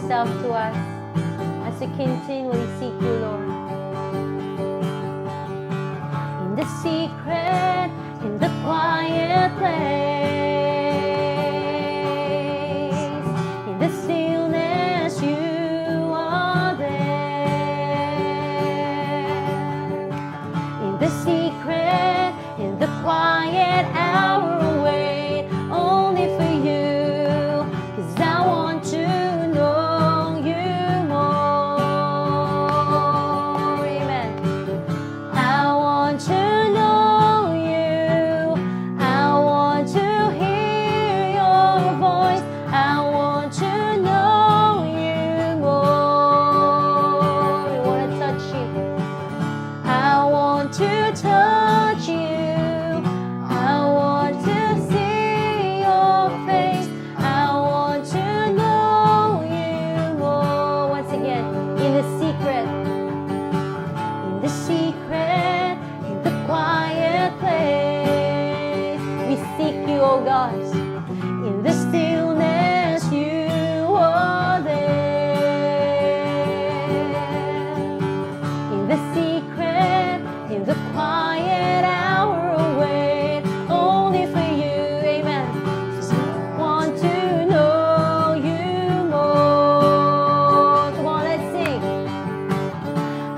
Yourself to us as we continually seek you, Lord. In the secret, in the quiet place, in the stillness, you are there. In the secret, in the quiet hour, wait only for you. 'Cause I want to know you more. Amen. I want to know you. I want to hear your voice. I want to know you more. We want to touch you. I want to touch you. I want to see your face. I want to know you more. Once again, in the secret, in the secret, in the quiet place, we seek you, O God. In the stillness, you are there. In the secret, in the quiet hour, wait only for you. Amen. So I want to know you more. Come on, let's sing.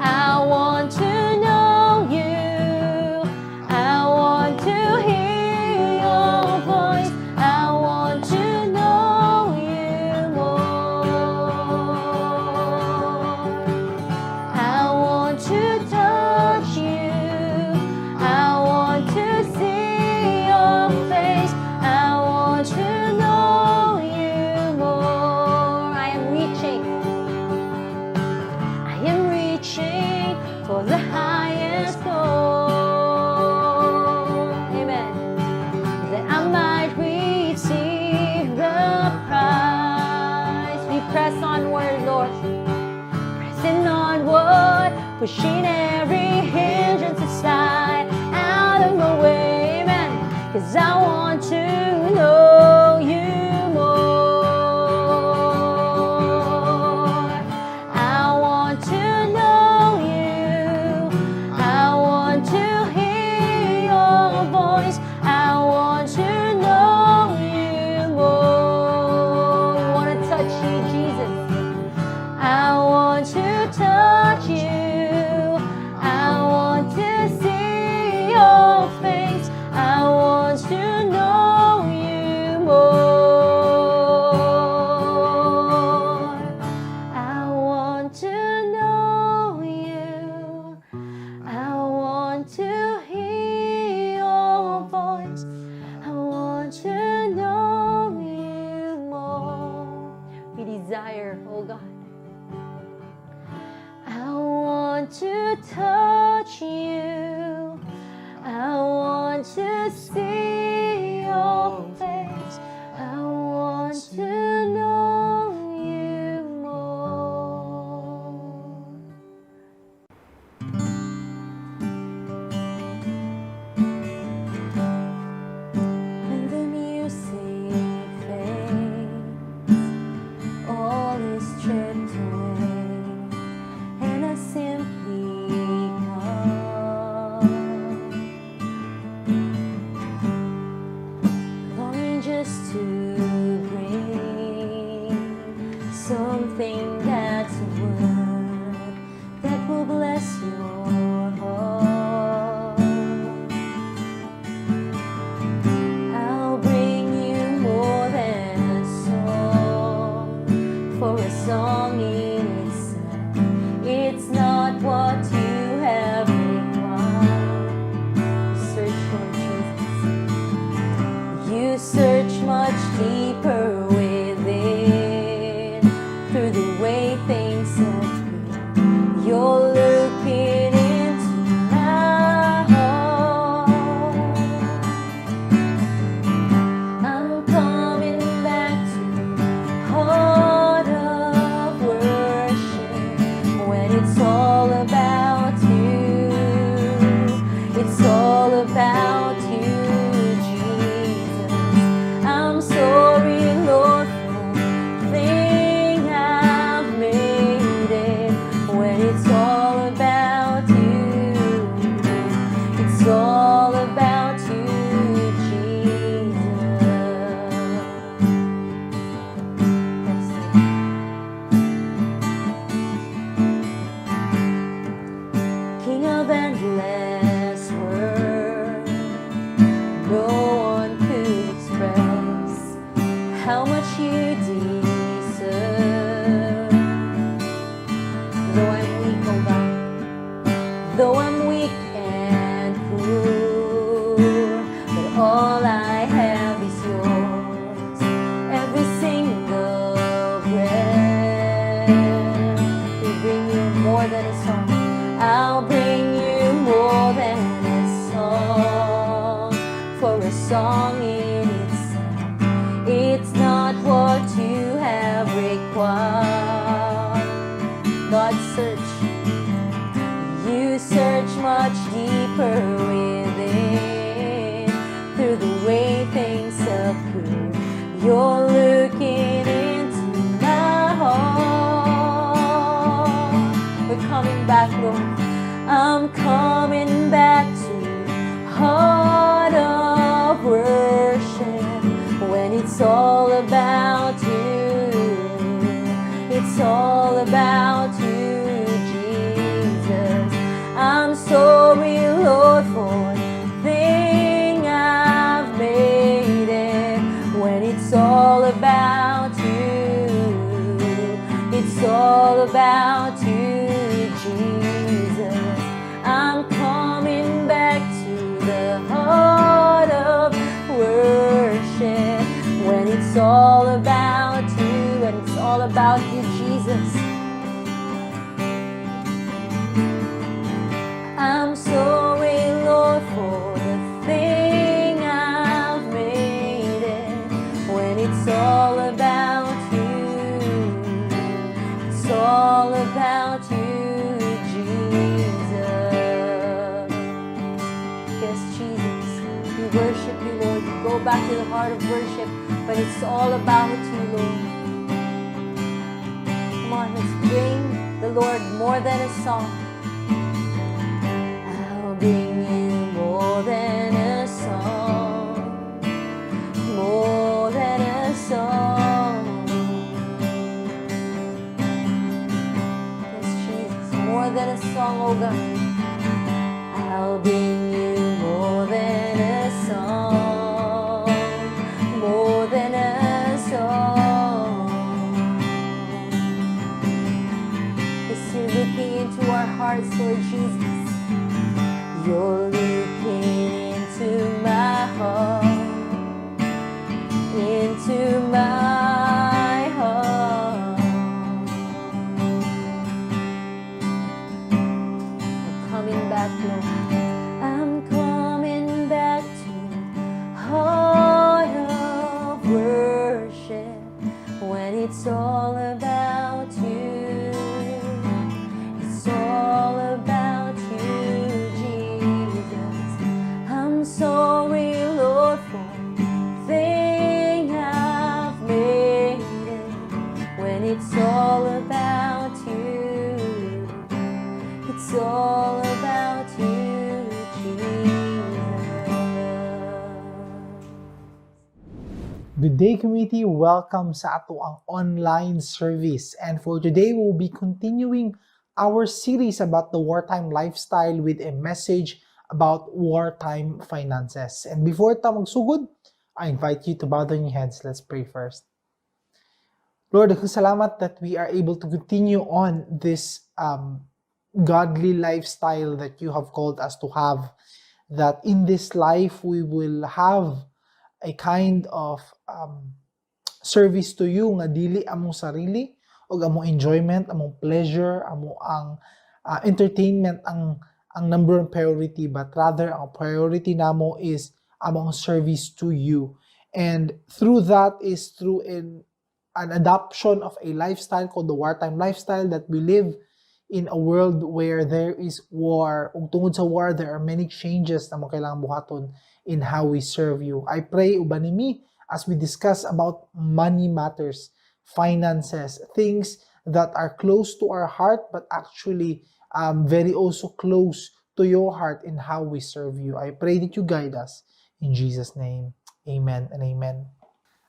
I want to know you. I want to hear your voice. I want to know you more. I want to touch you. I want to see your face. I want to know you more. I am reaching. I am reaching for the highest goal. Amen. That I might receive the prize. We press onward, Lord. Pressing onward, pushing every hindrance aside, out of my way. Amen. 'Cause I want to know you more. I want to know you. I want to hear your voice. I want to know you more. We want to touch you, Jesus. I want to touch you. I want to see your face. I want to know you more. I want to know you. I want to hear your voice. I want to know you more. We desire, oh God. I want to touch you. I want to see your face. I want to know you more. When the music fades, all is stripped away, and I simply come, longing just to bring something that's worth that will bless your heart. I'll bring you more than a song, for a song in itself, it's not what you have required. Search for Jesus. You search much deeper within, through the way things appear. You're looking into my heart. I'm coming back to heart of worship when it's all about you. It's all about you, Jesus. I'm sorry, Lord, for the thing I've heart. God, search. You search much deeper within, through the way things appear. You're looking into my heart. We're coming back, Lord. I'm coming back to heart of worship when it's all about you. It's all about you, Jesus. I'm sorry, Lord, for the thing I've made it when it's all about you. It's all about you, Jesus. I'm coming back to the heart of worship when it's all about you, and it's all about you, Jesus. I'm sorry, Lord, for the thing I've made it when it's all about you. It's all about you, Jesus. Yes, Jesus, we worship you, Lord. We go back to the heart of worship, but it's all about you, Lord. Come on, let's bring the Lord more than a song. I'll bring you more than a song, more than a song. Yes, Jesus, more than a song, oh God. I'll bring you more than a song, more than a song. Yes, you're looking into our hearts, Lord Jesus. You're looking into my heart, into my heart. I'm coming back, Lord. I'm coming back to heart of worship when it's all about you. It's all about you, Jesus. I'm sorry, Lord, for the thing I've made it when it's all about you. It's all about you, Jesus. Good day, community. Welcome sa atoang online service. And for today, we'll be continuing our series about the wartime lifestyle with a message about wartime finances. And before ta magsugod, I invite you to bow down your heads. Let's pray first. Lord, salamat that we are able to continue on this godly lifestyle that you have called us to have. That in this life, we will have a kind of service to you nga dili among sarili o among enjoyment, among pleasure, amo ang entertainment ang number one priority, but rather ang priority namo is among service to you. And through that is through an adoption of a lifestyle called the wartime lifestyle, that we live in a world where there is war. Ug tungod sa war, there are many changes na mo kailangan buhaton in how we serve you. I pray uban nimi as we discuss about money matters, finances, things that are close to our heart but actually very also close to your heart in how we serve you. I pray that you guide us. In Jesus' name, amen and amen.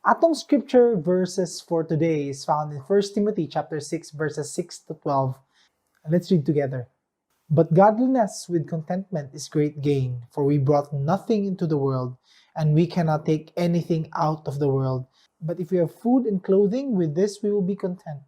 Atong scripture verses for today is found in 1 Timothy chapter 6, verses 6 to 12. And let's read together. "But godliness with contentment is great gain, for we brought nothing into the world, and we cannot take anything out of the world. But if we have food and clothing, with this we will be content.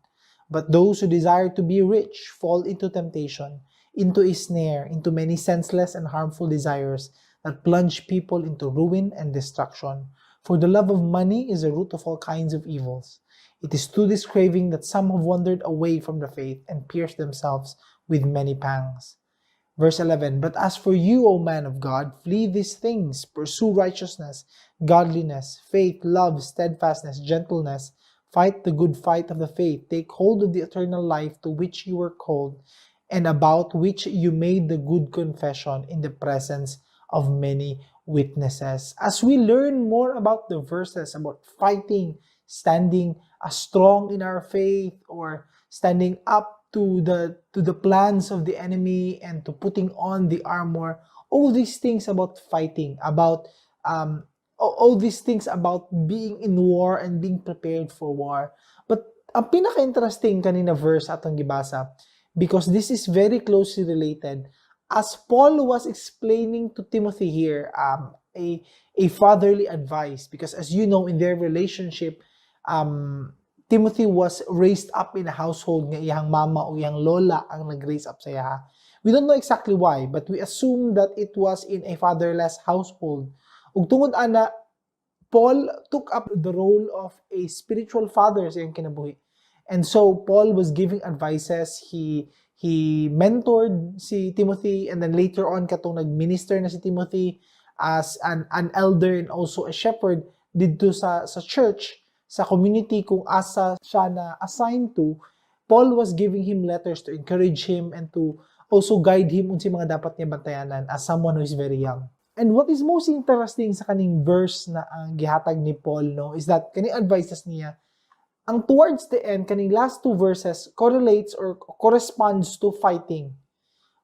But those who desire to be rich fall into temptation, into a snare, into many senseless and harmful desires that plunge people into ruin and destruction. For the love of money is the root of all kinds of evils. It is through this craving that some have wandered away from the faith and pierced themselves with many pangs." Verse 11, "But as for you, O man of God, flee these things, pursue righteousness, godliness, faith, love, steadfastness, gentleness. Fight the good fight of the faith. Take hold of the eternal life to which you were called and about which you made the good confession in the presence of many witnesses." As we learn more about the verses about fighting, standing strong in our faith, or standing up to the plans of the enemy and to putting on the armor, all these things about fighting, about all these things about being in war and being prepared for war. But ang pinaka-interesting kanina verse atong gibasa, because this is very closely related, as Paul was explaining to Timothy here, a fatherly advice, because as you know, in their relationship, Timothy was raised up in a household nga iyang mama o iyang lola ang nag-raise up sa iya. We don't know exactly why, but we assume that it was in a fatherless household. Ug tungod ana, Paul took up the role of a spiritual father sa iyang kinabuhi. And so Paul was giving advices. He mentored si Timothy, and then later on, katong nag-minister na si Timothy as an elder and also a shepherd didto sa church, sa community kung asa siya na assigned to, Paul was giving him letters to encourage him and to also guide him unsay mga dapat niya bantayanan as someone who is very young. And what is most interesting sa kaning verse na ang gihatag ni Paul, no, is that kaning advices niya, ang towards the end, kaning last two verses correlates or corresponds to fighting.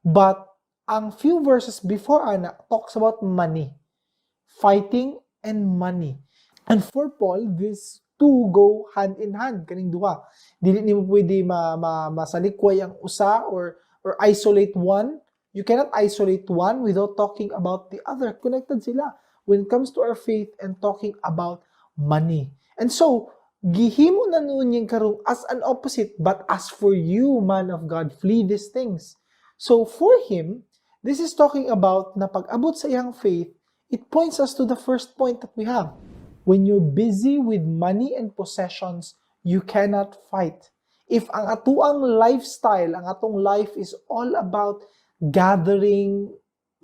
But ang few verses before ana talks about money. Fighting and money. And for Paul, these two go hand in hand, kaning duha. Dili nimo pwede ma masalikway ang usa or isolate one. You cannot isolate one without talking about the other. Connected sila when it comes to our faith and talking about money. And so, gihimo na nuon niyang karong as an opposite, "But as for you, man of God, flee these things." So for him, this is talking about na pag-abot sa iyang faith, it points us to the first point that we have. When you're busy with money and possessions, you cannot fight. If ang atuang lifestyle, ang atong life is all about gathering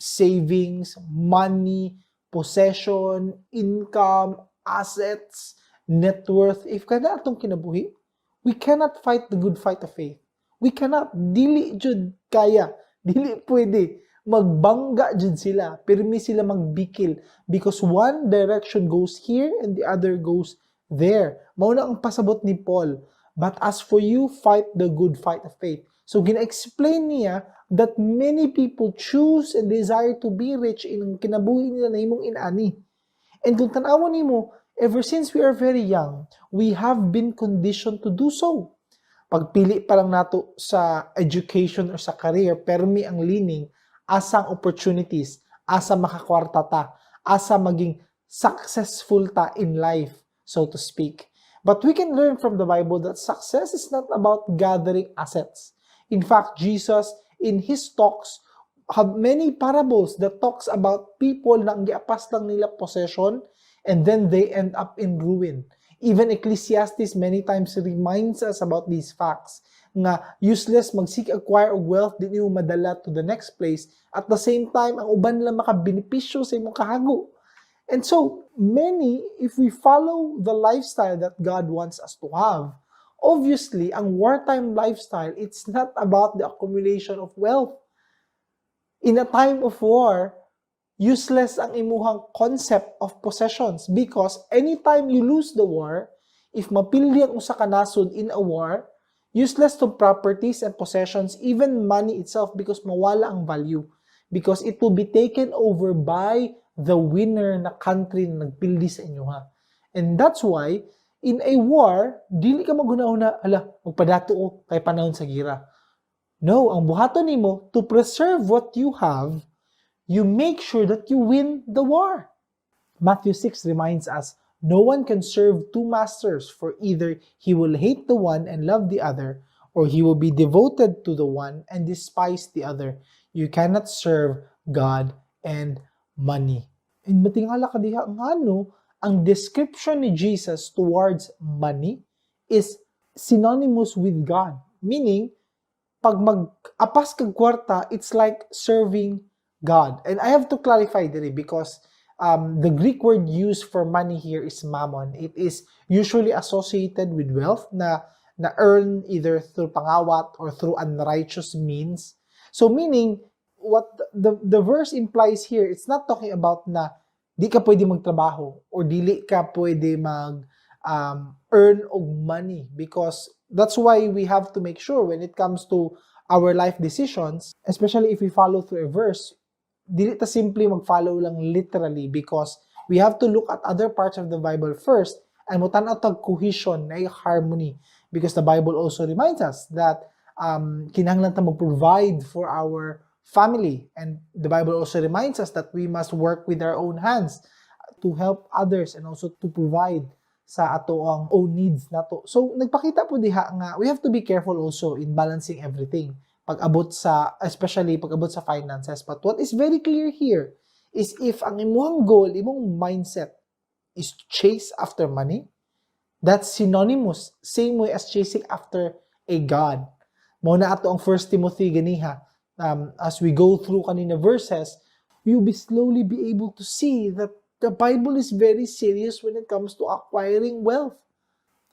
savings, money, possession, income, assets, net worth, if kana atong kinabuhi, we cannot fight the good fight of faith. We cannot. Dili jud kaya. Dili pwede. Magbangga jud sila. Pirmi sila magbikil because one direction goes here and the other goes there. Mao na ang pasabot ni Paul. "But as for you, fight the good fight of faith." So gina-explain niya that many people choose and desire to be rich in ang kinabuhi nila nahimong inani. And kung tan-awon nimo, ever since we are very young, we have been conditioned to do so. Pagpili pa lang nato sa education or sa career, permi ang leaning, asang opportunities, asa makakwarta ta, asa maging successful ta in life, so to speak. But we can learn from the Bible that success is not about gathering assets. In fact, Jesus, in his talks, have many parables that talks about people na ang giapas lang nila possession and then they end up in ruin. Even Ecclesiastes many times reminds us about these facts nga useless mag-seek acquire og wealth, di nimo madala to the next place. At the same time, ang uban lang makabenepisyo sa imong kahago. And so, many, if we follow the lifestyle that God wants us to have, obviously, ang wartime lifestyle, it's not about the accumulation of wealth. In a time of war, useless ang imuhang concept of possessions because anytime you lose the war, if mapildi ang usa ka nasod in a war, useless to properties and possessions, even money itself, because mawala ang value. Because it will be taken over by the winner na country na nagpildi sa inyo ha. And that's why, in a war, dili ka maghuna-huna, "Ala, magpadato ko kay panahon sa gira." No, ang buhaton nimo to preserve what you have, you make sure that you win the war. Matthew 6 reminds us, "No one can serve two masters, for either he will hate the one and love the other, or he will be devoted to the one and despise the other. You cannot serve God and money." And matingala ka diha ngano ang description ni Jesus towards money is synonymous with God. Meaning, pag mag-apas kag kwarta, it's like serving God. And I have to clarify diri because The Greek word used for money here is mammon. It is usually associated with wealth na earn either through pangawat or through unrighteous means. So meaning, what the verse implies here, it's not talking about na di ka pwede magtrabaho or dili ka pwede mag earn og money, because that's why we have to make sure when it comes to our life decisions, especially if we follow through a verse, dili ta simply mag-follow lang literally, because we have to look at other parts of the Bible first and mutan-aw tag cohesion na harmony, because the Bible also reminds us that kinahanglan ta mag-provide for our family, and the Bible also reminds us that we must work with our own hands to help others and also to provide sa atoang own needs nato. So nagpakita pod diha nga we have to be careful also in balancing everything pag-abot sa, especially pag-abot sa finances. But what is very clear here is if ang imong goal, imong mindset is to chase after money, that's synonymous, same way as chasing after a God. Mao na ato ang 1 Timothy ganiha. As we go through kanina verses, you'll be slowly be able to see that the Bible is very serious when it comes to acquiring wealth.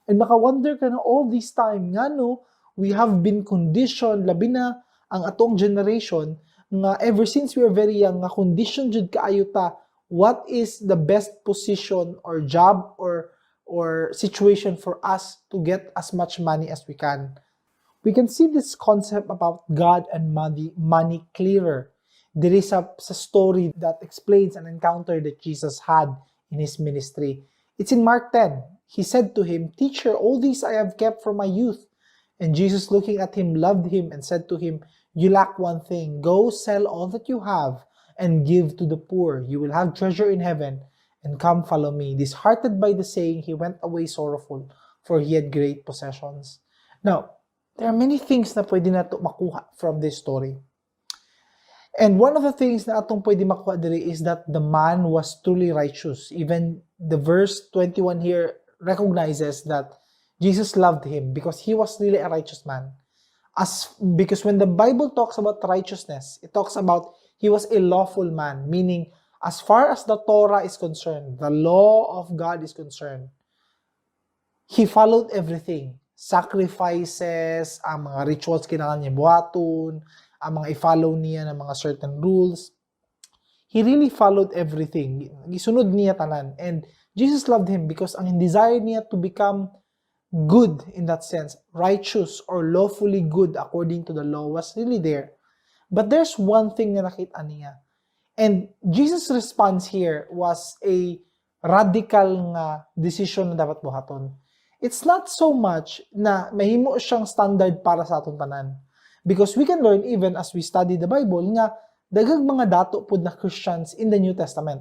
And maka-wonder ka na all this time, ngano we have been conditioned, labi na ang atong generation, nga ever since we are very young, nga condition jud kaayo ta what is the best position or job or situation for us to get as much money as we can. We can see this concept about God and money clearer. There is a story that explains an encounter that Jesus had in his ministry. It's in Mark 10. He said to him, "Teacher, all these I have kept from my youth." And Jesus, looking at him, loved him and said to him, "You lack one thing. Go sell all that you have and give to the poor. You will have treasure in heaven, and come, follow me." Disheartened by the saying, he went away sorrowful, for he had great possessions. Now, there are many things na pwede nato makuha from this story. And one of the things na atong pwede makuha diri is that the man was truly righteous. Even the verse 21 here recognizes that Jesus loved him because he was really a righteous man. As because when the Bible talks about righteousness, it talks about he was a lawful man, meaning as far as the Torah is concerned, the law of God is concerned, he followed everything. Sacrifices, ang mga rituals kinahanglan niya buhaton, ang mga i-follow niya ng mga certain rules. He really followed everything. Gisunod niya tanan. And Jesus loved him because ang desire niya to become good in that sense, righteous or lawfully good according to the law, was really there. But there's one thing na nakita niya. And Jesus' response here was a radical nga decision na dapat buhaton. It's not so much na mahimo siyang standard para sa atong tanan. Because we can learn, even as we study the Bible, nga daghang mga dato pud na Christians in the New Testament.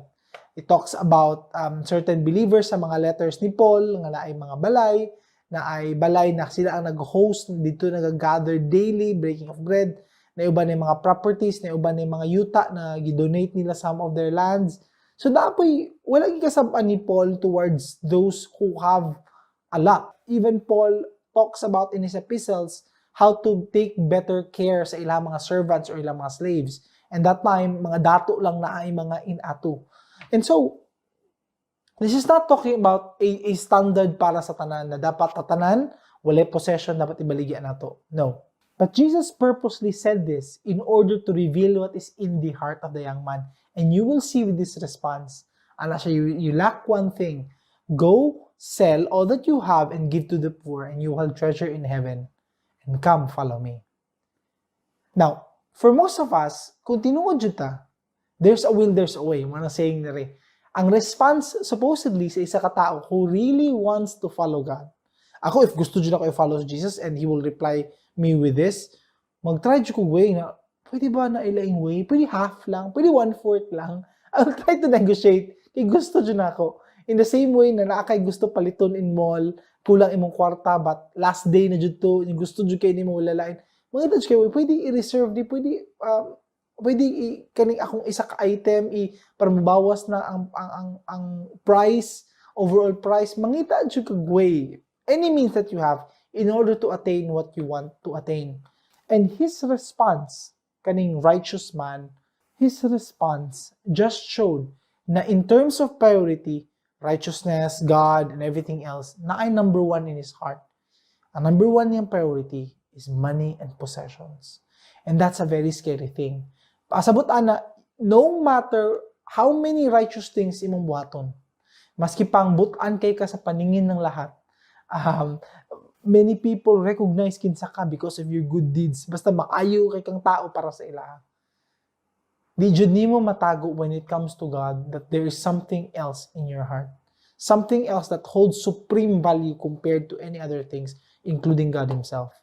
It talks about certain believers sa mga letters ni Paul nga naay mga balay, na ay balay na sila ang nag-host dito, nag-gather daily, breaking of bread, na uban na mga properties, na uban na mga yuta na gi-donate nila some of their lands. So naa poy wala gikasab-an ni Paul towards those who have a lot. Even Paul talks about in his epistles how to take better care sa ilang mga servants or ilang mga slaves. And that time, mga dato lang na ay mga inato. And so, this is not talking about a standard para sa tanan na dapat tatanan, walay possession, dapat ibaligya nato. No. But Jesus purposely said this in order to reveal what is in the heart of the young man. And you will see with this response, ana siya, "You lack one thing. Go sell all that you have and give to the poor, and you will have treasure in heaven. And come, follow me." Now, for most of us, kung tinuod jud ta, there's a will, there's a way. Mga saying na rin. Ang response, supposedly, sa isa ka tao who really wants to follow God. Ako, if gusto jud ako i-follow Jesus and He will reply me with this, mag-try jud ko way na, pwede ba naay laing way? Pwede half lang? Pwede one-fourth lang? I'll try to negotiate. Kay gusto jud ako. In the same way na naa kay gusto paliton in mall, kulang imong kwarta, but last day na jud to, yung gusto jud kay nimo, wala lain. Mangita jud kayo, pwede i-reserve di, pwede i, kaning akong isa ka item i para mabawas na ang price, overall price. Mangita jud kag way, any means that you have in order to attain what you want to attain. And his response, kaning righteous man, his response just showed Na in terms of priority, righteousness, God, and everything else, naay number one in his heart. Ang number one niyang priority is money and possessions. And that's a very scary thing. Pasabot ana, no matter how many righteous things imong buhaton, maski pang butan kay ka sa paningin ng lahat, many people recognize kinsa ka because of your good deeds. Basta maayo kay kang tao para sa ila. Di jud nimo matago when it comes to God that there is something else in your heart. Something else that holds supreme value compared to any other things, including God Himself.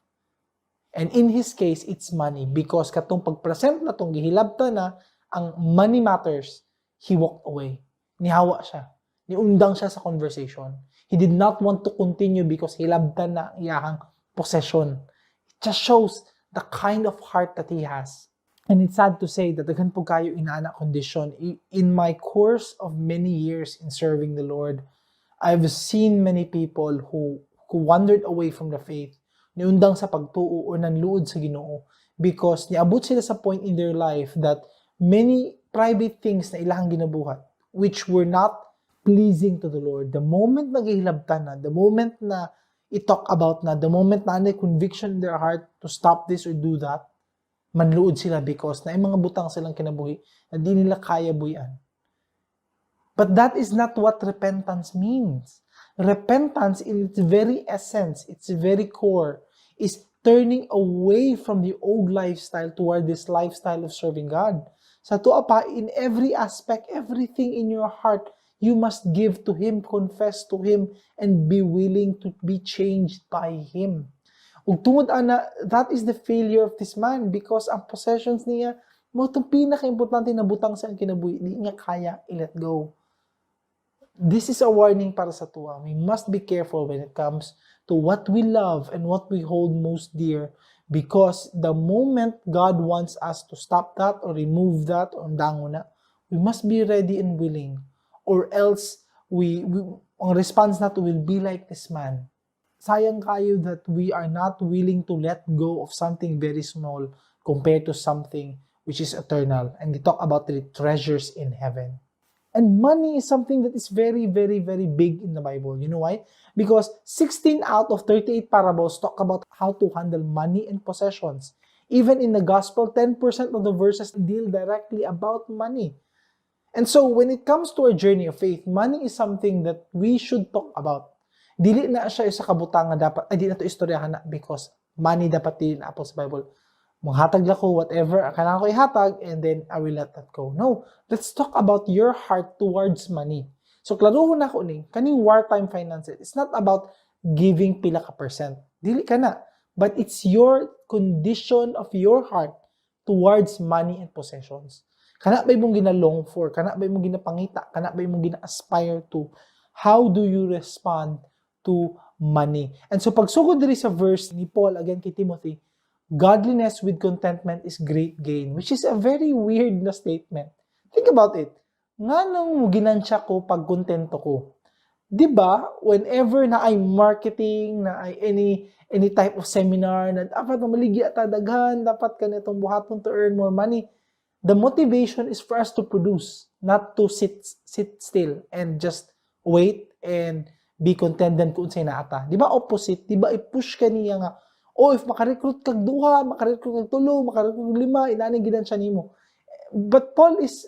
And in his case, it's money because katong pag-present na tong gihilabta na ang money matters, he walked away. Nihawa siya. Niundang siya sa conversation. He did not want to continue because hilabtan na ang iyahang possession. It just shows the kind of heart that he has. And it's sad to say that daghan pud kayo inana condition. In my course of many years in serving the Lord, I've seen many people who wandered away from the faith, niundang sa pagtuo o nanluod sa Ginoo because niabot sila sa point in their life that many private things na ilahang ginabuhat which were not pleasing to the Lord. The moment na gihilabtan na, the moment na i-talk about na, the moment na naay conviction in their heart to stop this or do that, manluod sila because naay mga butang silang kinabuhi na di nila kaya buhian. But that is not what repentance means. Repentance in its very essence, its very core, is turning away from the old lifestyle toward this lifestyle of serving God. Sa atoa pa, in every aspect, everything in your heart, you must give to Him, confess to Him, and be willing to be changed by Him. Ug tungod ana, that is the failure of this man because ang possessions niya, mao tong pinaka-importante na butang sa iyang kinabuhi, di niya kaya i-let go. This is a warning para sa atoa. We must be careful when it comes to what we love and what we hold most dear because the moment God wants us to stop that or remove that or undangon na, we must be ready and willing or else we ang response nato will be like this man. Sayang kayo that we are not willing to let go of something very small compared to something which is eternal. And we talk about the treasures in heaven. And money is something that is very, very, very big in the Bible. You know why? Because 16 out of 38 parables talk about how to handle money and possessions. Even in the gospel, 10% of the verses deal directly about money. And so, when it comes to our journey of faith, money is something that we should talk about. Dili na siya isa ka butang nga dapat, ay di na to istoryahan na because money dapat dili na sa Bible. Manghatag lang ko whatever kailangan ko ihatag and then I will let that go. No, let's talk about your heart towards money. So klaruhon nako ni kaning wartime finances. It's not about giving pila ka percent. Dili kana. But it's your condition of your heart towards money and possessions. Kana ba imong gina-long for? Kana ba imong ginapangita? Kana ba imong gina-aspire to? How do you respond to money? And so pagsugod diri sa verse ni Paul again kay Timothy, "Godliness with contentment is great gain," which is a very weird na statement. Think about it. Nganong ginansya ko pag kontento ko? 'Di ba? Whenever naay marketing, naay any type of seminar na dapat mamaligya ta daghan, dapat kanitong buhaton to earn more money. The motivation is for us to produce, not to sit still and just wait and be content then kung unsay naa ta. Di ba opposite? Di ba i-push ka niya nga, oh, if makarecruit kag duha, makarecruit kag tulo, makarecruit kag lima, inani ginansya nimo. But Paul is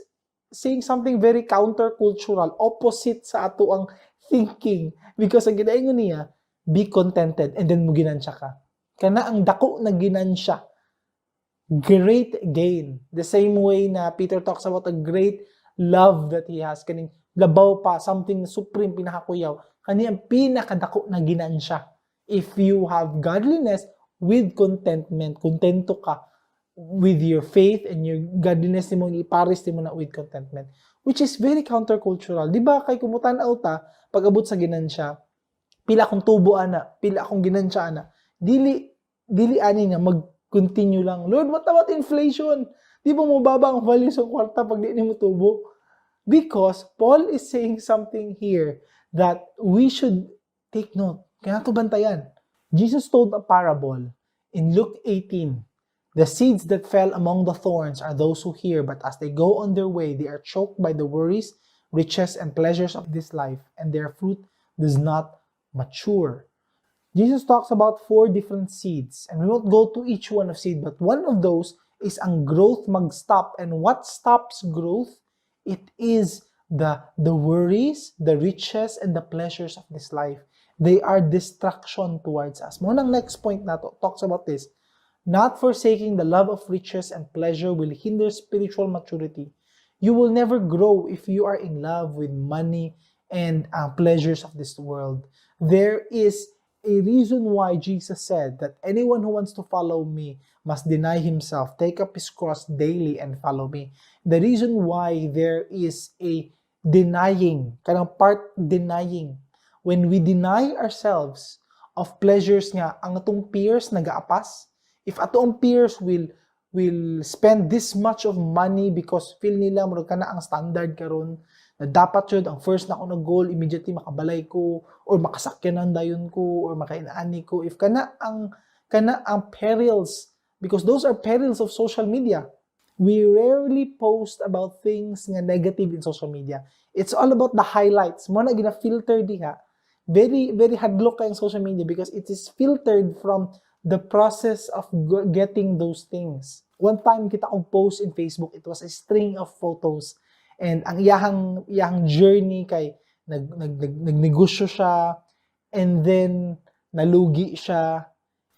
saying something very countercultural, opposite sa ato ang thinking. Because ang ginaingon niya, be contented and then mo ginansya ka. Kana ang dako na ginansya. Great gain. The same way na Peter talks about a great love that he has. Kaning labaw pa, something supreme, pinakakuyaw. Kani ang pinakadako na ginansya. If you have godliness with contentment, kontento ka with your faith and your godliness nimo, ipares nimo na with contentment, which is very countercultural. Di ba kay kung mutan-aw ta, pag-abot sa ginansya, pila akong tubo ana, pila akong ginansya ana. Dili ani nga mag-continue lang. "Lord, what about inflation?" Di ba mobaba ang value sa kwarta pag di nimo tubo? Because Paul is saying something here that we should take note. Kaya to bantayan. Jesus told a parable in Luke 18. "The seeds that fell among the thorns are those who hear, but as they go on their way, they are choked by the worries, riches, and pleasures of this life, and their fruit does not mature. Jesus talks about four different seeds, and we won't go to each one of seed, but one of those is ang growth mag-stop. And what stops growth? It is the worries, the riches, and the pleasures of this life. They are distraction towards us. Mao nang next point nato talks about this. Not forsaking the love of riches and pleasure will hinder spiritual maturity. You will never grow if you are in love with money and pleasures of this world. There is a reason why Jesus said that anyone who wants to follow me must deny himself, take up his cross daily, and follow me. The reason why there is a denying, kanang part denying, when we deny ourselves of pleasures nga ang atong peers nagaapas, if atong peers will spend this much of money because feel nila murag kana ang standard karon na dapat yun, ang first na ako na goal, immediately makabalay ko or makasakyanan dayon ko or makainaani ko. If kana ang perils, because those are perils of social media. We rarely post about things nga negative in social media. It's all about the highlights. Mao na gina-filter diha. Very, very hadlok kay ang social media because it is filtered from the process of getting those things. One time kita kong post in Facebook, it was a string of photos. And ang iyahang journey kay nag, nagnegosyo siya and then nalugi siya,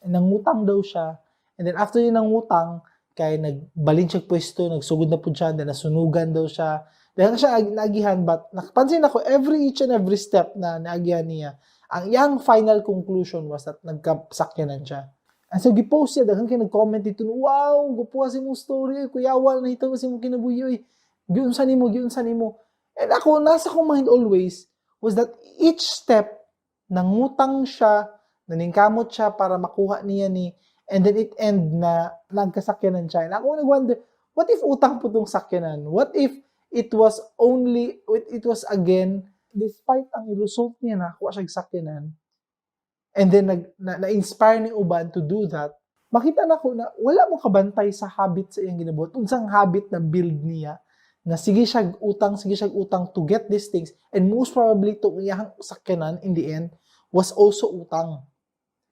nangutang daw siya. And then after niya nangutang, kay nagbalin siya pwesto, nagsugod na pud siya, then nasunugan daw siya. Dahil siya naagihan, but nakapansin ako every each and every step na naagihan niya, ang iyang final conclusion was that nagkasakyanan siya. And so gipost siya, daghan kay nag-comment dito, "Wow, gwapo sa imong story, kuyawa na ito sa imong kinabuhi, oy. Giunsa nimo, giunsa nimo?" And ako, nasa akong mind always, was that each step, nangutang siya, naningkamot siya para makuha niya ni, and then it end na nagkasakyanan siya. And ako nag-wonder, what if utang po tong sakyanan? What if it was only, it was again, despite ang result niya na nakuha siya sakyanan, and then na-inspire ni uban to do that, makita na ko na wala mo kabantay sa habit sa iyang ginabuhat. Unsang habit na build niya, na sige siya utang to get these things, and most probably to iyang sakyanan in the end was also utang.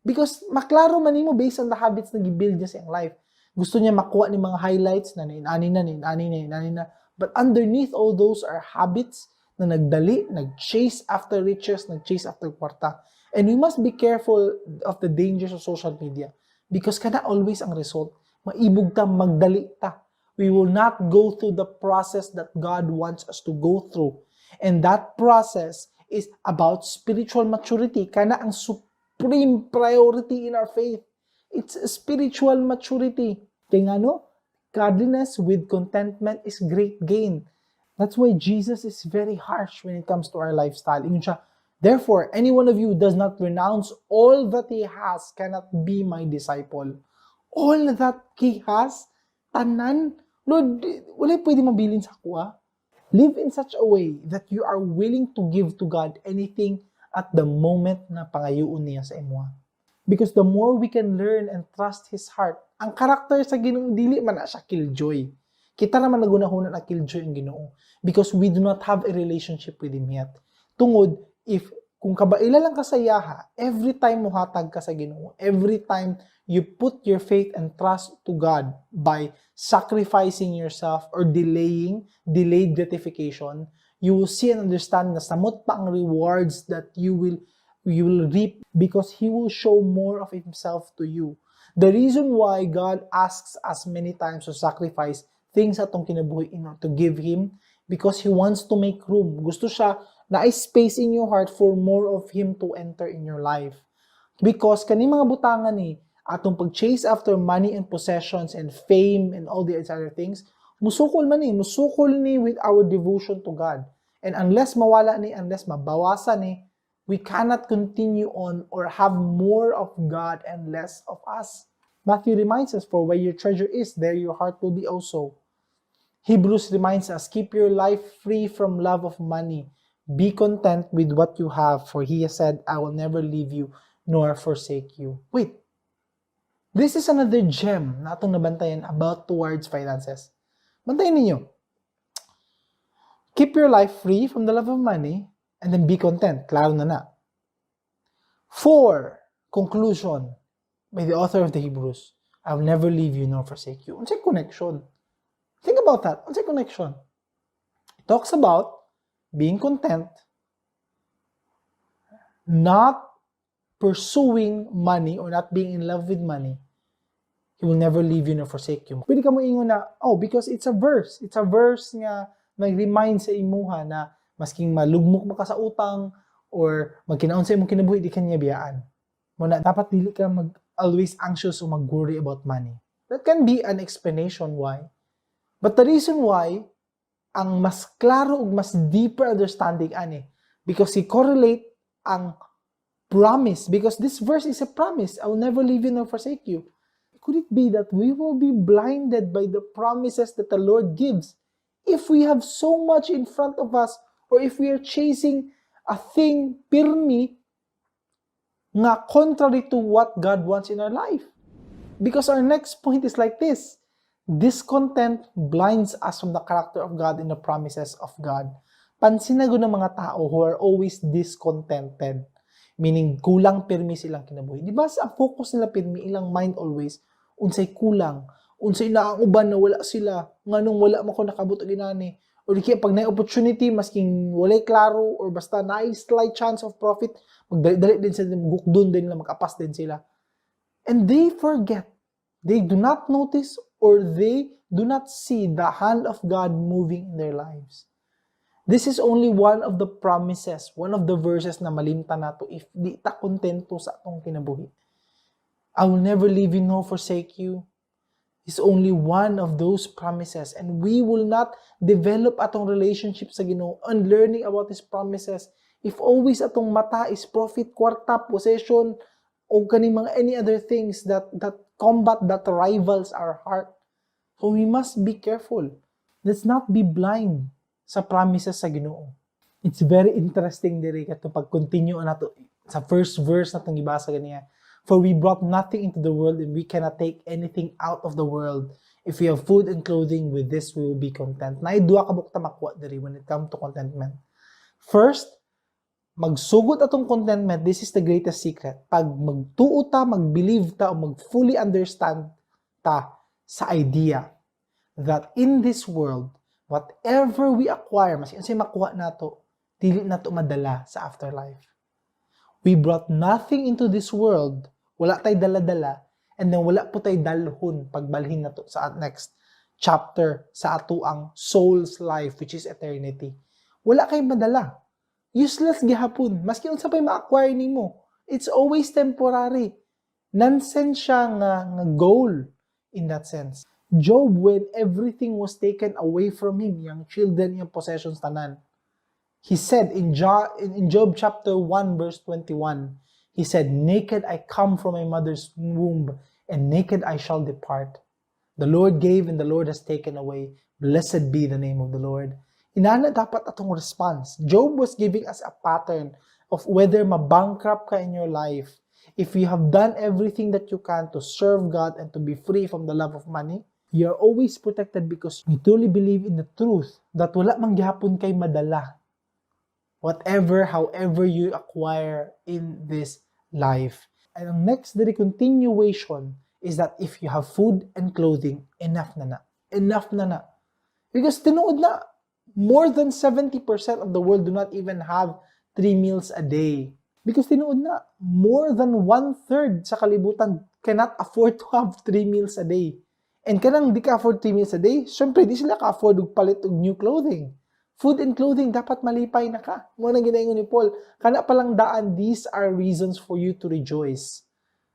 Because maklaro man nimo based on the habits na gibuild niya sa iyang life. Gusto niya makuha ni mga highlights na nainani na, nainani na, nainani na. But underneath all those are habits na nagdali, nag-chase after riches, nag-chase after kwarta. And we must be careful of the dangers of social media because kana always ang result. Maibog ta, magdali ta. We will not go through the process that God wants us to go through. And that process is about spiritual maturity. Kana ang supreme priority in our faith. It's spiritual maturity. Kaya nga no, godliness with contentment is great gain. That's why Jesus is very harsh when it comes to our lifestyle. Ingon siya, "Therefore, any one of you who does not renounce all that he has cannot be my disciple." All that he has, tanan, Lord, wala pwede mabilin sa ako ah. Live in such a way that you are willing to give to God anything at the moment na pangayuon niya sa imo. Because the more we can learn and trust His heart, ang karakter sa Ginoo dili man na siya killjoy. Kita naman nagunahuna na killjoy ang Ginoo because we do not have a relationship with Him yet. Tungod, if kung kabaila lang ka sa iyaha, every time mo hatag ka sa Ginoo, every time you put your faith and trust to God by sacrificing yourself or delaying, delayed gratification, you will see and understand na samot pa ang rewards that you will reap because He will show more of Himself to you. The reason why God asks us many times to sacrifice things atong kinabuhi in order to give Him, because He wants to make room. Gusto siya na ay space in your heart for more of Him to enter in your life. Because kani mga butangan ni atong pag-chase after money and possessions and fame and all the other things, musukol man ni, musukol ni with our devotion to God. And unless mawala ni, unless mabawasan ni, we cannot continue on or have more of God and less of us. Matthew reminds us, "For where your treasure is, there your heart will be also." Hebrews reminds us, "Keep your life free from love of money. Be content with what you have, for He has said, 'I will never leave you nor forsake you.'" Wait, this is another gem na atong nabantayan about towards finances. Bantayan ninyo. Keep your life free from the love of money and then be content. Klaro na na. Four, conclusion by the author of the Hebrews, "I will never leave you nor forsake you." Unsay connection? Think about that. Unsay connection? It talks about being content, not pursuing money or not being in love with money. He will never leave you nor forsake you. Pwede ka mo ingon na, "Oh, because it's a verse." It's a verse nga nag-remind sa imuha na masking malugmok mo ka sa utang or magkinaon sa imong kinabuhi, di ka niya biyaan. Mao na, dapat dili ka mag always anxious o mag-worry about money. That can be an explanation why. But the reason why, ang mas klaro ug mas deeper understanding ani, because he correlate ang promise, because this verse is a promise, "I will never leave you nor forsake you." Could it be that we will be blinded by the promises that the Lord gives if we have so much in front of us or if we are chasing a thing pirmi nga contrary to what God wants in our life? Because our next point is like this. Discontent blinds us from the character of God and the promises of God. Pansin na gud ng mga tao who are always discontented. Meaning, kulang pirmi silang kinabuhi. Di ba sa focus nila pirmi, ilang mind always, unsay kulang, unsay naa ang uban na wala sila, nganong wala man ko nakabot og inani. Or di kaya pag naay opportunity, masking walay klaro, or basta naay slight chance of profit, magdali-dali din sila, gukdon din nila, mag-apas din sila. And they forget. They do not notice or they do not see the hand of God moving in their lives. This is only one of the promises, one of the verses na malimtan nato if di ta kontento sa atong kinabuhi. "I will never leave you nor forsake you" is only one of those promises, and we will not develop atong relationship sa Ginoo and learning about His promises if always atong mata is profit, kwarta, possession, o kaning mga any other things that combat, that rivals our heart. So we must be careful. Let's not be blind sa promises sa Ginoo. It's very interesting diri kato pag-continue nato sa first verse natong gibasa ganiya. "For we brought nothing into the world and we cannot take anything out of the world. If we have food and clothing, with this we will be content." Naay duha ka buok ta makuha diri when it comes to contentment. First, magsugod atong contentment, this is the greatest secret. Pag magtuo ta, mag-believe ta, o mag-fully understand ta sa idea that in this world, whatever we acquire, maski unsay makuha nato, dili nato madala sa afterlife. We brought nothing into this world, wala tay dala-dala, and then wala po tay dalhon pagbalhin nato sa next chapter sa ato ang soul's life, which is eternity. Wala kay madala. Useless gihapon. Maski unsa pay ma-acquire nimo, it's always temporary. Nonsense siya nga goal in that sense. Job, when everything was taken away from him, yung children, yung possessions, tanan, he said in Job chapter 1 verse 21, he said, "Naked I come from my mother's womb, and naked I shall depart. The Lord gave and the Lord has taken away. Blessed be the name of the Lord." Inana dapat atong response. Job was giving us a pattern of whether mabankrupt ka in your life, if you have done everything that you can to serve God and to be free from the love of money, you're always protected because you truly believe in the truth that wala man gihapon kay madala whatever, however you acquire in this life. And ang next diri continuation is that if you have food and clothing, enough na na. Enough na na. Because tinuod na, more than 70% of the world do not even have three meals a day. Because tinuod na, more than one-third sa kalibutan cannot afford to have three meals a day. And kanang di ka afford three meals a day, syempre di sila ka-afford og palit og new clothing. Food and clothing, dapat malipay na ka. Mao nang ginaingon ni Paul. Kana palang daan, these are reasons for you to rejoice.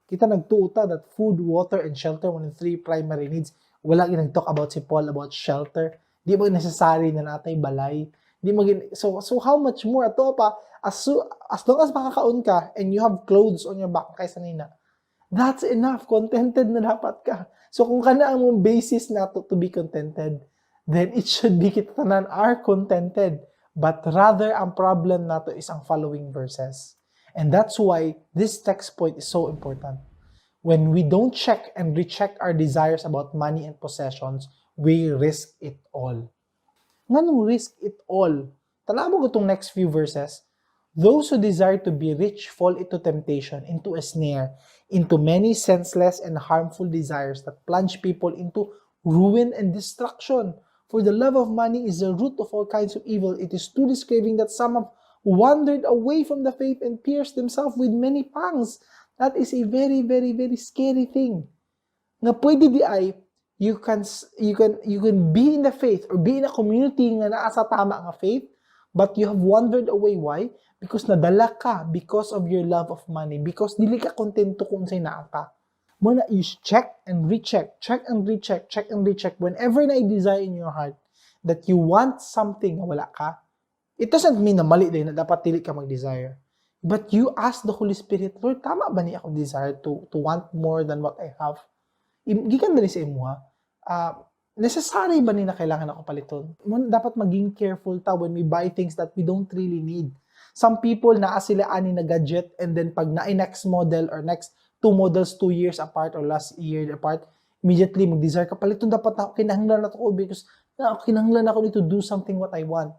Kita nagtuo ta that food, water, and shelter, one of the three primary needs. Wala ginag-talk about si Paul about shelter. Di mo necessary na natay balay. Di mo gin so how much more ato pa as long as makakaon ka and you have clothes on your back kaysa nina. That's enough. Contented na dapat ka. So kung kana ang mong basis nato to be contented, then it should be kita tanan are contented. But rather, ang problem nato is ang following verses. And that's why this text point is so important. When we don't check and recheck our desires about money and possessions, we risk it all. Nganong risk it all? Tanawa mo itong next few verses. "Those who desire to be rich fall into temptation, into a snare, into many senseless and harmful desires that plunge people into ruin and destruction. For the love of money is the root of all kinds of evil. It is through this craving that some have wandered away from the faith and pierced themselves with many pangs." That is a very, very, very scary thing. Nga pwede diay, you can be in the faith or be in a community nga naa sa tama nga faith, but you have wandered away. Why? Because nadala ka because of your love of money, because dili ka kontento kung unsay naa ka. Mao na you check and recheck, check and recheck, check and recheck whenever na desire in your heart that you want something nga wala ka. It doesn't mean na mali din na dapat dili ka mag-desire. But you ask the Holy Spirit, "Lord, tama ba ni ako desire to want more than what I have? Gikan dali sa imuha. Necessary ba ni na kailangan ako paliton?" Dapat maging careful ta when we buy things that we don't really need. Some people, naa sila ani na gadget, and then pag naay next model or next two models 2 years apart or last year apart, immediately mag-desire ka, paliton dapat ako, kinahanglan na to because na, kinahanglan ako to do something what I want.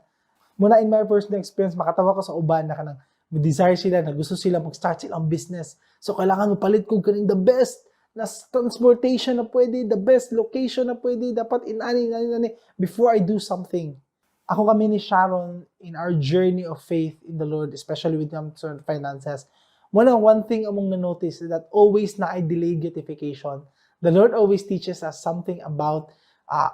Mao na in my personal experience, makatawa ko sa uban na kanang desire sila na gusto sila mag-start silang business. So kailangan mo palit ko kaning the best na transportation na pwede, the best location na pwede, dapat inani, inani, inani, before I do something. Ako, kami ni Sharon, in our journey of faith in the Lord, especially with comes to finances, one thing among na-notice is that always naay delayed gratification. The Lord always teaches us something about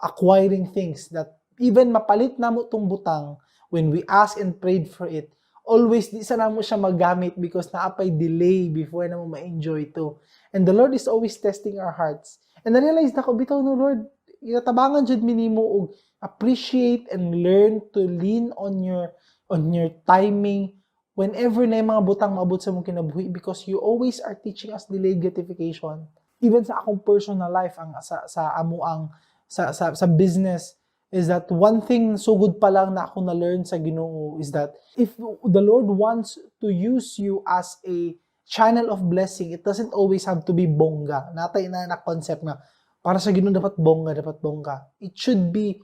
acquiring things that even mapalit namo tong butang, when we ask and prayed for it, always di sa namo siya magamit because naapay delay before namo ma-enjoy to. And the Lord is always testing our hearts. And na-realize nako, bitaw no, Lord, tabangan jud mi nimo og appreciate and learn to lean on your timing whenever na yung mga butang maabot sa mong kinabuhi because you always are teaching us delayed gratification. Even sa akong personal life, ang sa amo ang sa business is that one thing sugod pa lang na ako na-learn sa Ginoo is that if the Lord wants to use you as a channel of blessing, it doesn't always have to be bongga. Natay na na concept na para sa Ginoo dapat bongga, dapat bongga. It should be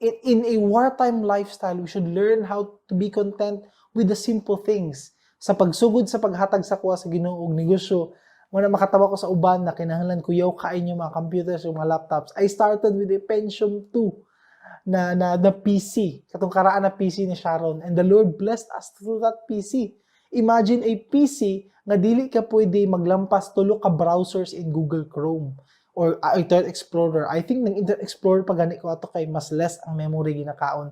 in a wartime lifestyle, we should learn how to be content with the simple things. Sa pagsugod sa paghatag sa kuha sa Ginoo og negosyo, mao na makatawa ko sa uban na kinahanglan kuyaw kaayo yung mga computers, yung mga laptops. I started with a Pentium 2 na PC, katong karaan na PC ni Sharon. And the Lord blessed us through that PC. Imagine a PC nga dili ka pwede maglampas tulo ka browsers in Google Chrome or Internet Explorer. I think ng Internet Explorer pa gani ko ato kay mas less ang memory ginakaon.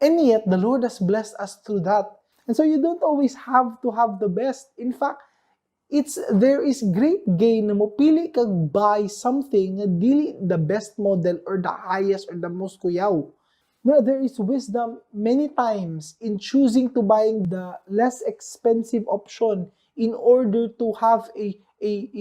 And yet, the Lord has blessed us through that. And so you don't always have to have the best. In fact, it's there is great gain na mopili kag buy something nga dili the best model or the highest or the most kuyaw. No, there is wisdom many times in choosing to buying the less expensive option in order to have a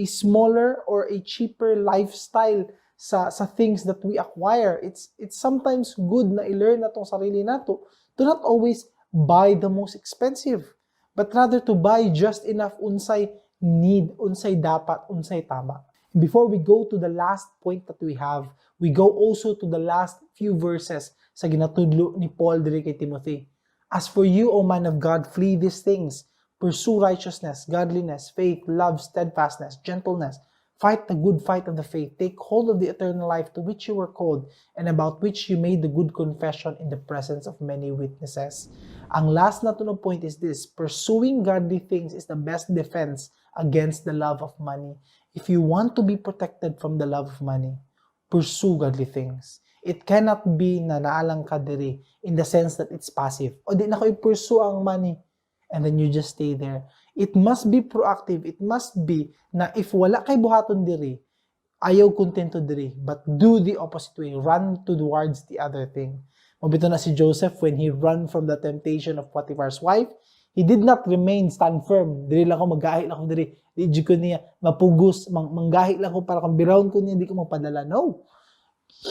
smaller or a cheaper lifestyle sa things that we acquire. It's sometimes good na i-learn natong sarili nato to not always buy the most expensive, but rather to buy just enough unsay need, unsay dapat, unsay tama. Before we go to the last point that we have, we go also to the last few verses sa ginatudlo ni Paul diri kay Timothy. "As for you, O man of God, flee these things. Pursue righteousness, godliness, faith, love, steadfastness, gentleness. Fight the good fight of the faith. Take hold of the eternal life to which you were called and about which you made the good confession in the presence of many witnesses." Ang last na to point is this: pursuing godly things is the best defense against the love of money. If you want to be protected from the love of money, pursue godly things. It cannot be na naalang ka diri in the sense that it's passive. O di na ko i-pursue ang money and then you just stay there. It must be proactive. It must be na if wala kay buhaton diri, ayaw kontento diri, but do the opposite way. Run towards the other thing. Mao bitaw na si Joseph, when he run from the temptation of Potiphar's wife, he did not remain stand firm. "Diri lang ako, magahi lang ako diri. Di jud ko niya mapugos, manggahi lang ko para kung birawon ko niya, di ko magpadala." No.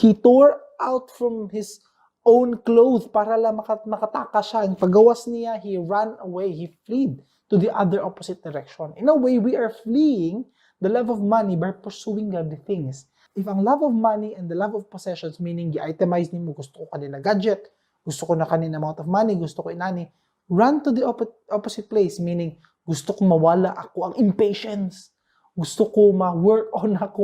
He tore out from his own clothes para lang makatakas siya. And pagawas niya, he ran away. He fled to the other opposite direction. In a way, we are fleeing the love of money by pursuing godly things. If ang love of money and the love of possessions, meaning gi-itemize nimo, gusto ko kani na gadget, gusto ko na kani na amount of money, gusto ko inani, run to the opposite place, meaning gusto ko mawala ako ang impatience, gusto ko ma-work on ako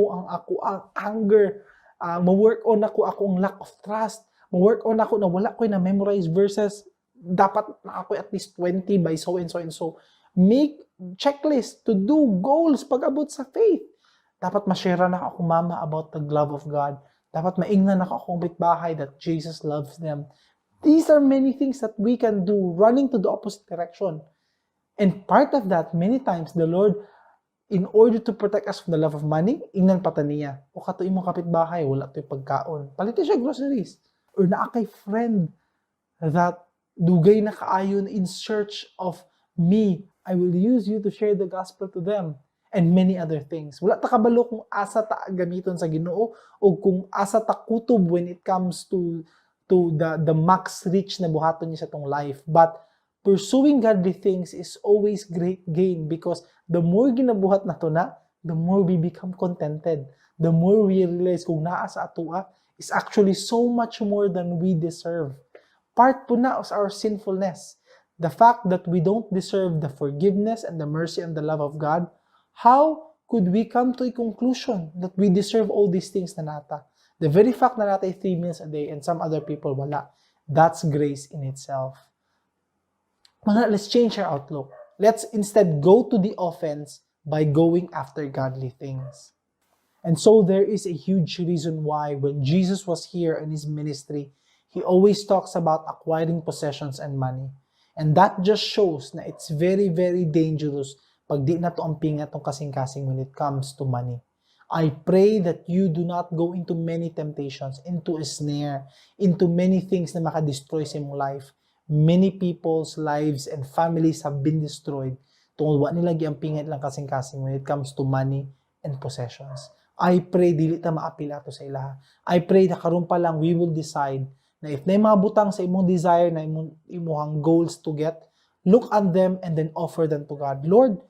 ang anger, ma-work on ako ang lack of trust, ma-work on ako na wala ko na memorize verses, dapat na ako at least 20 by so and so and so. Make checklist to do goals pag-abot sa faith. Dapat ma-share na ako mama about the love of God. Dapat maingnan ako akong bahay that Jesus loves them. These are many things that we can do running to the opposite direction. And part of that, many times, the Lord, in order to protect us from the love of money, ingnan pa ta niya. O kato imong kapitbahay, wala to'y pagkaon. Paliti siya groceries. Or naa kay friend that dugay na kaayon in search of me. I will use you to share the gospel to them and many other things. Wala ta kabalo kung asa ta gamiton sa Ginoo o kung asa ta kutob when it comes to the max reach na buhaton niya sa atong life. But pursuing godly things is always great gain because the more ginabuhat nato na, the more we become contented. The more we realize kung naa sa atoa is actually so much more than we deserve. Part pud na of our sinfulness. The fact that we don't deserve the forgiveness and the mercy and the love of God, how could we come to a conclusion that we deserve all these things na naa ta? The very fact na naa tay three meals a day and some other people wala, that's grace in itself. Mga, let's change our outlook. Let's instead go to the offense by going after godly things. And so there is a huge reason why when Jesus was here in his ministry, he always talks about acquiring possessions and money. And that just shows na it's very, very dangerous pag di nato ampingan atong kasing-kasing when it comes to money. I pray that you do not go into many temptations, into a snare, into many things na maka-destroy sa imong life. Many people's lives and families have been destroyed tungod wa nila giampingan ilang kasing-kasing when it comes to money and possessions. I pray dili ta maapil ato sa ilaha. I pray na karon pa lang we will decide na if naay mga butang sa imong desire na imong imuhang goals to get, look at them and then offer them to God. Lord,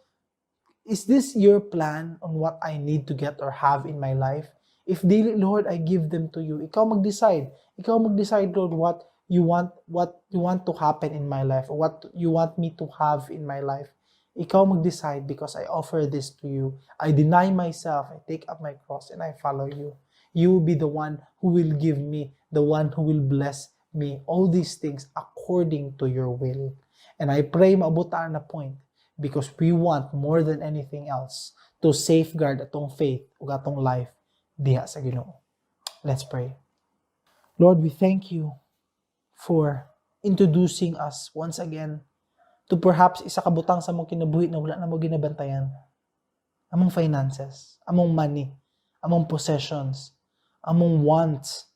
is this your plan on what I need to get or have in my life? If dili, Lord, I give them to you. Ikaw mag-decide. Ikaw mag-decide, Lord, what you want to happen in my life or what you want me to have in my life. Ikaw mag-decide because I offer this to you. I deny myself, I take up my cross and I follow you. You will be the one who will give me, the one who will bless me, all these things according to your will. And I pray maabot ta na point because we want more than anything else to safeguard atong faith ug atong life diha sa Ginoo. Let's pray. Lord, we thank you for introducing us once again to perhaps isa ka butang sa among kinabuhi na wala namo ginabantayan. Among finances, among money, among possessions, among wants,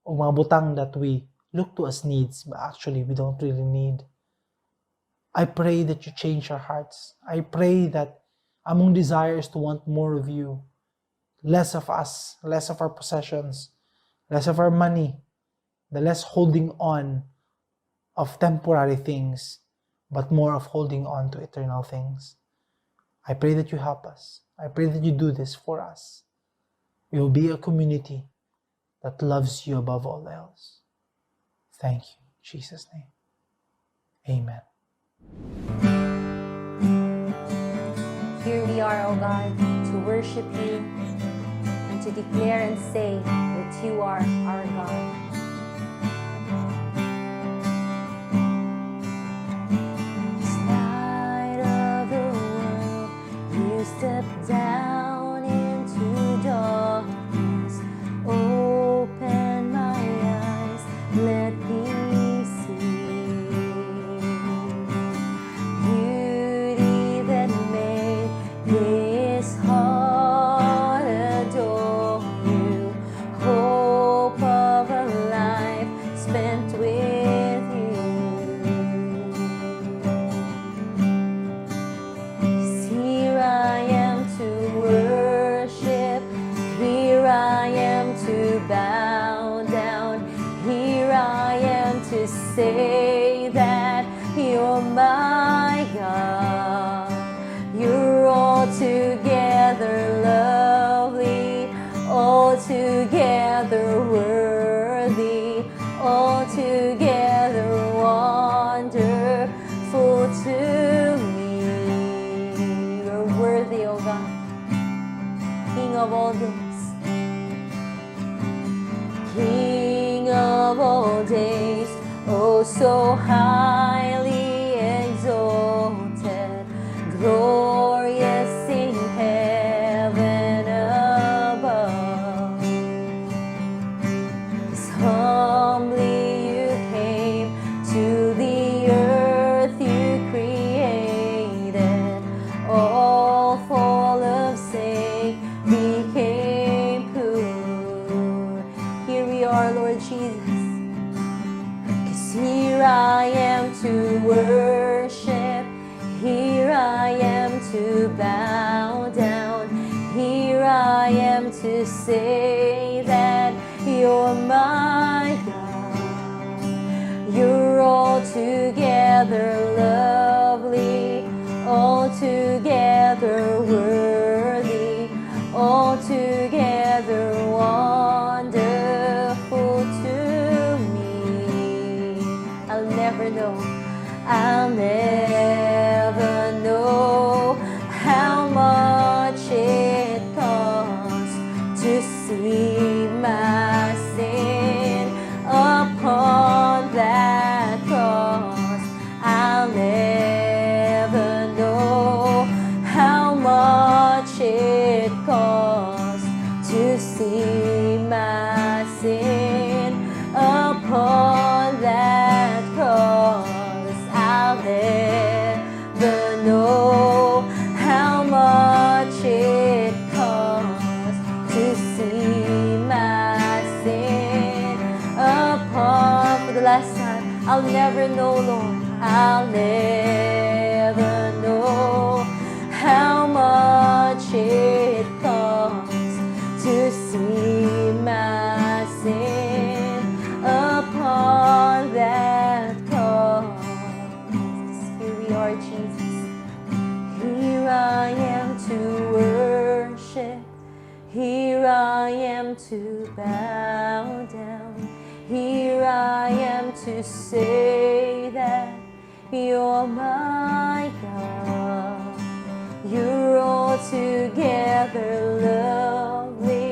o mga butang that we look to as needs, but actually we don't really need. I pray that you change our hearts. I pray that among desire is to want more of you, less of us, less of our possessions, less of our money, the less holding on of temporary things, but more of holding on to eternal things. I pray that you help us. I pray that you do this for us. We will be a community that loves you above all else. Thank you. In Jesus' name. Amen. Here we are, O God, to worship you and to declare and say that you are our God. As light of the world, you step down into darkness. Open my eyes, let me see beauty that made this heart adore you. Hope of a life spent with you. 'Cause here I am to worship, here I am to bow down, here I am to say that you're my God. You're altogether lovely, altogether Altogether worthy, altogether wonderful to me. You're worthy, O God, King of all days. King of all days, oh so highly exalted, glorious in heaven above. As humbly you came to the earth you created, all for love's sake became poor. Here we are, Lord Jesus. 'Cause here I am to worship, here I am to bow down, here I am to say that you're my God. You're altogether lovely, altogether worthy, altogether wonderful to me. I'll never know, I'll never know how much it costs to see my sin upon that cross. I'll never know how much it costs to see my sin upon that cross. I'll never know how much it costs to see my sin upon, for the last time, I'll never know, Lord. I'll never know how much it costs to see my sin upon that cross. Here we are, Jesus. Here I am to worship. Here I am to bow down. Here I am to say that you're my God. You're altogether lovely,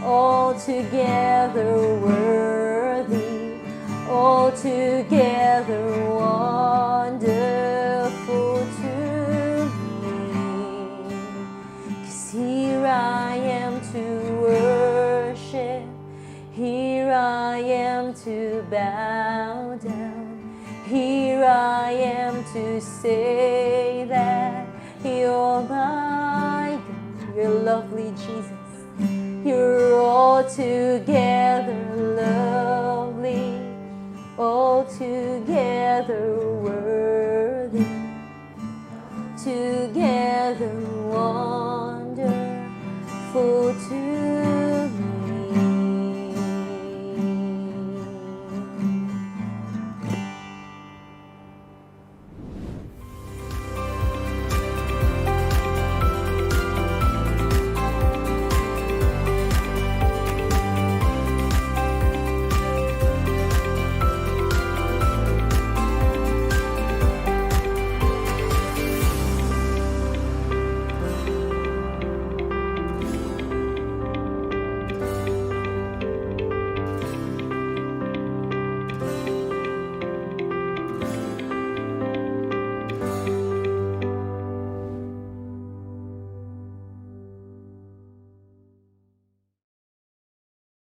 altogether worthy, altogether wonderful to me. 'Cause here I am to worship, here I am to bow down, here I am to say that you're my God. You're lovely, Jesus. You're altogether lovely, altogether worthy, together